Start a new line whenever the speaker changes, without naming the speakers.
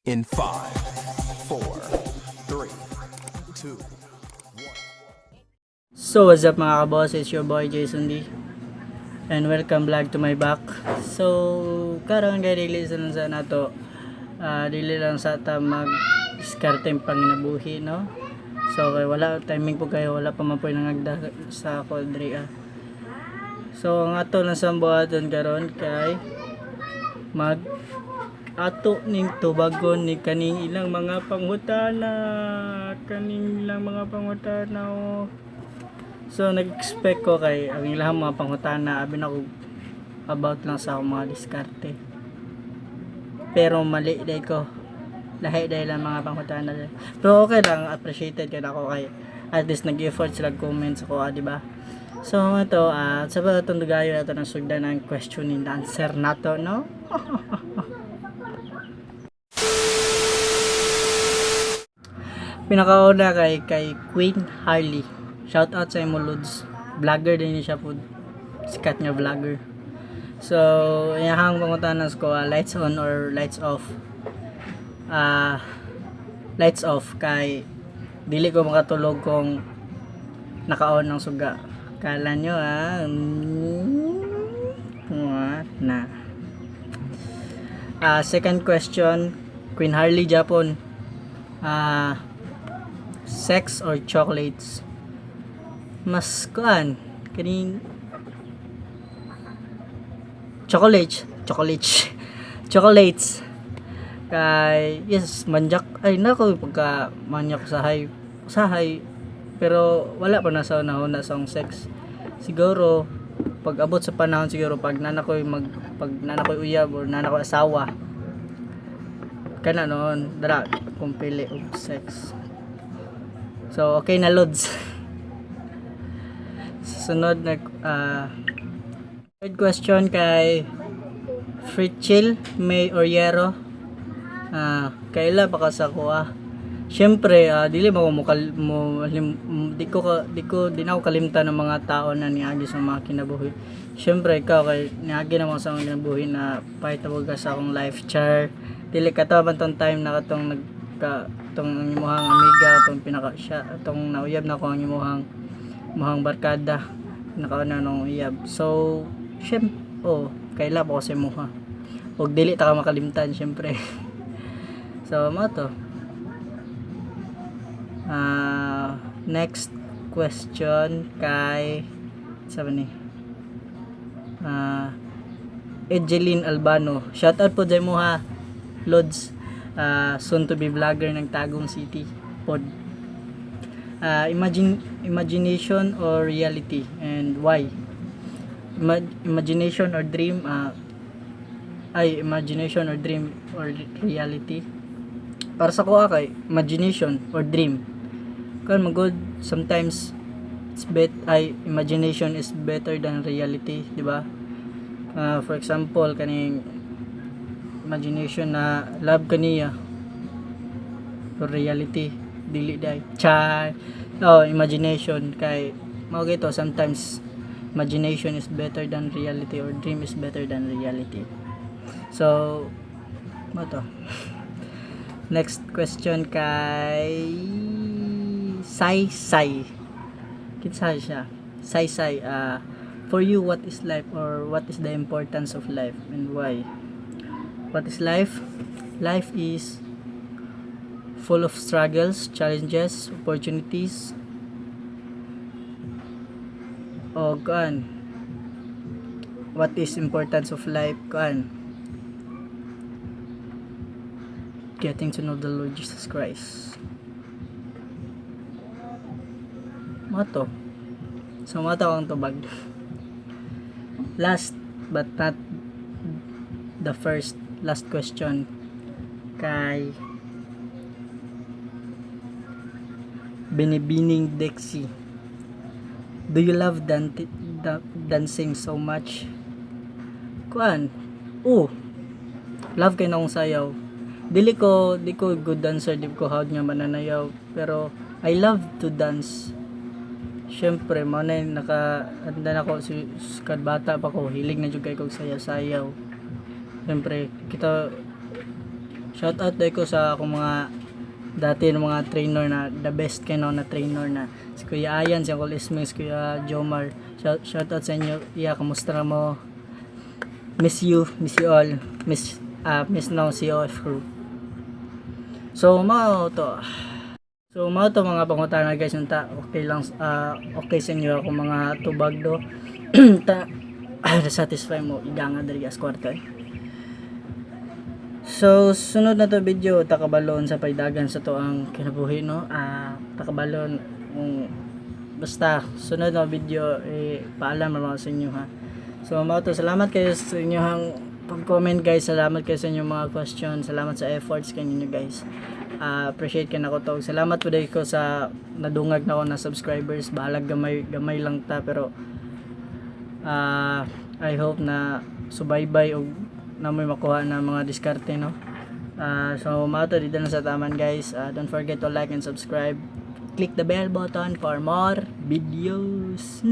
in 5, 4, 3, 2.
So what's up mga kaboss, it's your boy Jason D and welcome back to my back. So karon kay dili sa nato dili lang sa ta mag diskarte panginabuhi, no? So kay wala timing po kayo, wala pa man po nangagda sa ako diri. So ang ato lang sa buhaton karon kay mag ato ning tubagon ni kaning ilang mga pangutana, oh. So nag-expect ko kay ang ilang mga pangutana abi na ko about lang sa akong mga diskarte, pero mali day ko, lahi day lang mga pangutana day. Pero okay lang, appreciated ka ako kay at least nag-effort sila comments ako, di ba? So ito sa batong dugayo nato ng sugdan ng question and answer nato, no? Pinakauna kay Queen Harley. Shout out sa imo LODS. Vlogger din siya po. Sikat nga vlogger. So, iyahang pangutanas ko, lights on or lights off? Lights off kay dili ko makatulog kung naka-on ng suga. Kala nyo na. Second question, Queen Harley Japon. Sex or chocolates? Mas kuan kaning chocolates kay yes manjak ay nako pagka manyak usahay pero wala pa nasa unahon na song sex. Siguro pag abot sa panahon, siguro pag nanakoy uyab or nanakoy asawa kana noon dara kung pili og sex. So okay na LODS. Sunod na third question kay Fritzl May or Yero. Kaila baka sa kuha. Syempre dili mo di na ako kalimtan ng mga tao na niagi sa mga kinabuhi. Syempre ikaw kay niagi na mo sa mga kinabuhi na pahitabo ka sa akong life char. Dili ka to tong time na katong tong imuhang amiga, tong pinaka siya, tong nauyab na ko ang imuhang barkada nakauna nung uyab. So syempre kaila po kasi muha og dili ta ka makalimtan syempre. So mo to. Next question kay sabi ni Ejeline Albano. Shout out po dyan mo ha LODS, soon to be vlogger ng Tagum City pod. Imagination or reality and why? Imagination or dream? Imagination or dream or reality? Para sa ko kay imagination or dream. Kan magod sometimes imagination is better than reality, di ba? For example kaning imagination na love kaniya or reality dili day imagination kay mao gito sometimes imagination is better than reality or dream is better than reality. So mo to. Next question kay Sai kinsa siya Sai for you, what is life or what is the importance of life and why? What is life? Life is full of struggles, challenges, opportunities. O kuan, what is importance of life? Kuan, getting to know the Lord Jesus Christ. Mato. So mato ang tubag. Last but not the last question kay Binibining Dexy. Do you love dancing so much? Kuan, love kay na akong sayaw. Di ko good dancer, di ko hawd nga mananayaw, pero I love to dance. Syempre mo na naka-anda na ko kad bata pa ko, hilig na jud kay kog sayaw-sayaw. Syempre shout out day ko sa akong mga dati ng mga trainer na the best kayo na trainer na si Kuya Ayan, si Uncle Isming, si Kuya Jomar. Shout out sa inyo. Kamusta na mo? Miss you all. Miss now COF crew. So mao to mga pangutana guys, yung okay lang, okay sa inyo ako mga tubag do. Satisfy mo iganga diri as kwarto. So sunod na to video, takabalon sa paydagan sa to ang kinabuhi no. Takabalon basta sunod na video paalam naman sa inyo ha. So mao to, salamat kayo sa inyong pag-comment guys, salamat kayo sa inyong mga question, salamat sa efforts kanyo guys. Appreciate ka na ko to. Salamat po ko sa nadungag na ako na subscribers. Bahalag gamay lang ta, pero I hope na subaybay o na may makuha na mga diskarte no. So mato dito na sa taman guys. Don't forget to like and subscribe. Click the bell button for more videos.